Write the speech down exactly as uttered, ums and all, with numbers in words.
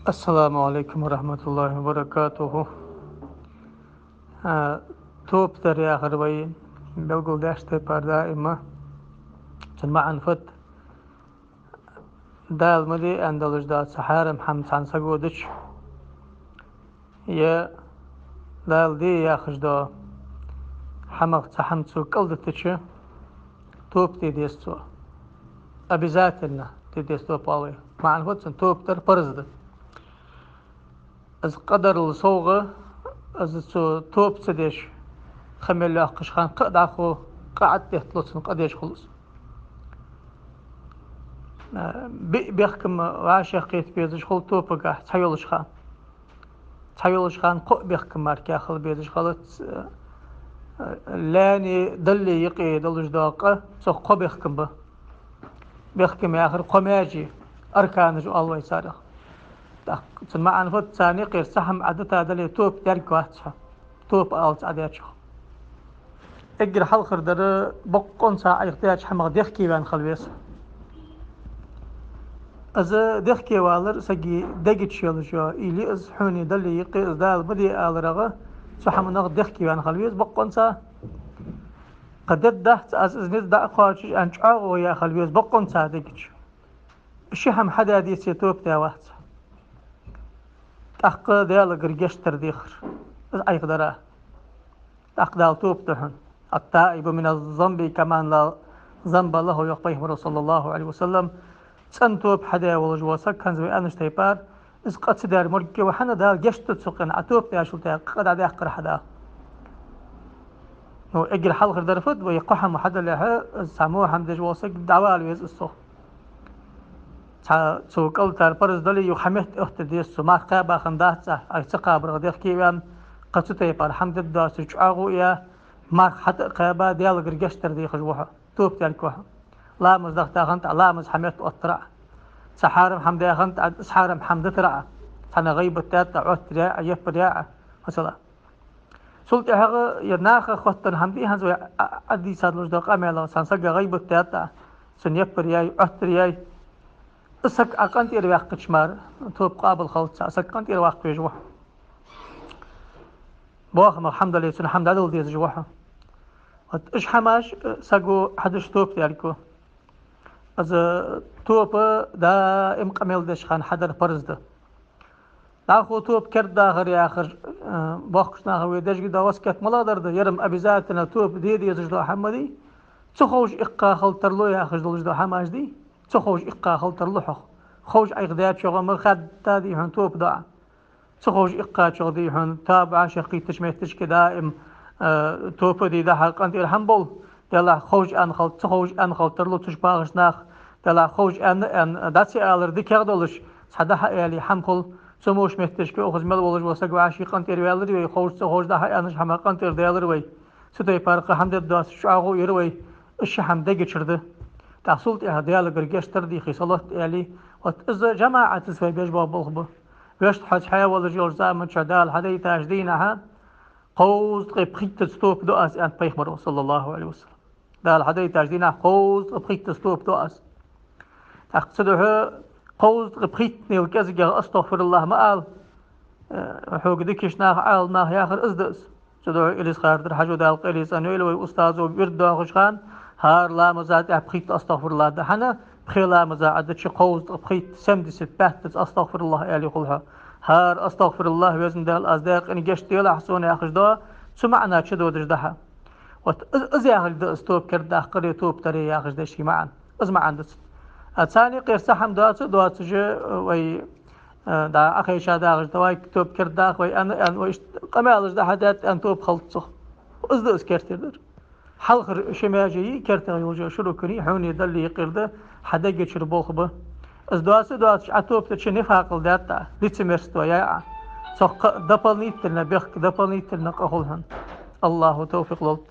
السلام عليكم ورحمة الله وبركاته. А, тоба дар яхар вай белгалдеш тайпара даим цун маӀан фуд? Дала ма де аьнна долаш дола цхьа хьарам хӀама цхьан саго дича, е Дала де яхаш дола хӀамах цхьа хӀама цо кӀалдитача, тоба де деза цо. Обязательно де деза тоба, вай. МаӀан фуд цун? Тоба дар парз да. Из къа дарал совгӀа, из цо тоба ца деш, ха мел йоаккхаш хана кхы а дӀахо къа Ӏотетталу цун, къа деш хул из. Э, биъ бехкам вӀашагӀкхета безаш хул тобагахь цхьайолча хана. Цхьайолча хана кхо бехкам мара кхы хила безаш хилац, э, лаьни Далла юкъе долаш дола къа, цох кхо бехкам ба. Бехкам яхар кхо маьже, арканаш оал вай царех. ТӀаккха цун маӀан фуд? Царна юкъера цхьа хӀама Ӏа дита дале, тоба дергвац хьо, тоба оалац Ӏа дечох. Эггара хьалхара дар, боккъонца Ӏайха даьча хӀамах дехкеваьнна хила веза. Из дехкевалар сага дега чу йолаш йола уйла я из, хьона Далла юкъе из Дала ма де аларах, цу хӀаманах дехкеваьнна хила веза боккъонца. Кхы дергдац аз из низ дӀа а кхоачаш аьнна чӀоагӀо яь хила веза боккъонца дега чу. Ши хӀама хьадаь деце, тоба даь вац. ТӀаккха Даьлагара гешт дар дехар, из Ӏайха дар. ТӀаккха Дала тоба ду хьона. التائب من الذنب كمن لا ذنب له, йоах Пайхамаро, صلى الله عليه وسلم. ЦӀена тоба хьадаь волаш вола саг, хӀанз вай аьннача тайпара, из къа ца даьр моргге ва хьона, Дала гешт ду цу къина, Ӏа тоба даьчул тӀехьагӀа къа дӀадаьккхар хьа Дала. Ну, эггара хьалхара дар фуд? Вай кхо хӀама хьадалехьа, из цхьа во хӀама деш вола саг дӀавала веза из цох. Цхьа цо кӀалтӀара парз дале, юха хьа метта оттаде деза цо, марха кхаьба хиннадац Ӏа, Ӏайха ца кхабарах дехкеваьнна, кхы цу тайпара хӀама дергдоацаш чӀоагӀо а яь, марха хьатӀа а кхаьба, Даьлагара гешт дар дехаш ва хьо, тоба даьрг ва хьо. Ламаз дахта хиннад Ӏа, ламаз хьа метта оттар Ӏа. Цхьа хьарам хӀама даь хиннад Ӏа, из хьарам хӀама дитар Ӏа. Цхьанне гӀийбат даьд Ӏа, Ӏоттар яь Ӏа, яппар яь Ӏа, масала. Цул тӀехьагӀа ер наха хоттаденна хӀама дий хӀанз вай Ӏа-, Ӏа дийца долаш дола къамаьл, цхьан сага гӀийбат даьд Ӏа, цунна яппар яьй, Ӏоттар яьй. Из саг Ӏа къинтӀера ваьккхача мара тоба къоабал хилац, из саг къинтӀера ваккха везаш ва хьо. Бохамах хӀама дале, цунна хӀама дӀадала дезаш ва хьо. Вот уж хӀамаш, э, саго хьадеш тоба даьрг ва. Из тоба даим къамаьл деча хана хьадар парз да. ДӀахо тоба кердадахар яхар, э, боккхача наха вай деш дола васкет малагӀдар да, ер-м обязательно тоба де дезаш дола хӀама дий, ца ховш иккха хила тарлу яхаш долаш дола хӀамаш дий, ца ховш иккха хила тарлу хьох. Ховш Ӏайха даьчох-м хадда дий хьона тоба доа. Ца ховш иккхачох дий хьона, тоба вӀашагӀкхийттача метташка даим, э, тоба де деза хьа, къинтӀера хӀама болх. Делахь ховш аьнна хила, ца ховш аьнна хила тарлу цу чу багӀача наха. Делахь ховш аьнна, аьнна, дӀа ца алар дикагӀа долаш, цхьа дӀа-хьа аьле хӀама хул. Цу мо метташка укхаза мел волаш вола саг вӀаший къинтӀера ваьлар вай, ховш, ца ховш дӀа-хьа аьннача хӀамах къинтӀера даьлар вай. Цу тайпара кхы хӀама дергдоацаш чӀоагӀо йир вай, уж ши хӀама дега чура да. ТӀаккха цул тӀехьагӀа Даьлагара гешт дар дийхе, салот аьле, вот из жамаӀатаца вай беш бола болх ба. Вешта хьо цхьаь волаш йолча заман чухь Дала хьадайтача дийнахьа кховзткъеи пхийттаза тоба ду аз, аьннад Пайхамаро, صلى الله عليه وسلم. Дала хьадайтача дийнахьа кховзткъеи пхийттаза тоба ду аз. ТӀаккха цудухьа кховзткъеи пхийттанел кӀезигагӀа астагӀфируллахӀ ма ала. Э, хьога дикача наха, Ӏаламнаха яхар из да из. Цудухьа Илисха-Юртара Хьажо, Дала къайле цӀенйойла, вай устазо вирд доахача хана, хӀара ламаза тӀехьа пхийтта астагӀфируллахӀ да хьона, пхе ламаза Ӏа дича кховзткъеи пхийтта, семьдесят пять астагӀфируллахӀ аьле хул хьо. ХӀара астагӀфируллахӀ, Везан Даьла, аз даь къина гешт делахь сона яхаш дола, цу маӀана чудодаш да хьа. Вот из, из яхилга да из тоба кердадаккхари, тоба дари яхаш дешай маӀан. Из маӀан да цун. А царна юкъера цхьа хӀама доаца а доацаш, вай, э, дӀа Ӏохайша дагӀаш да вай, тоба кердадаха вай аьнна, аьнна, вай иштта къамаьлаш дӀа-хьа даьд аьнна тоба хилац цох. Из да из кертера дар. Хьалхара ши маьже йий, кертера йолча ши рукн йий, хьона Далла юкъера да, хьа дега чура болх ба. Из доаца а доацаш Ӏа тоба дича нифакъал даьд Ӏа, лицемерство яьй Ӏа. Цох кхы дополнительно бехк, дополнительно къа хул хьона. АллахӀа тавфикъ лолда.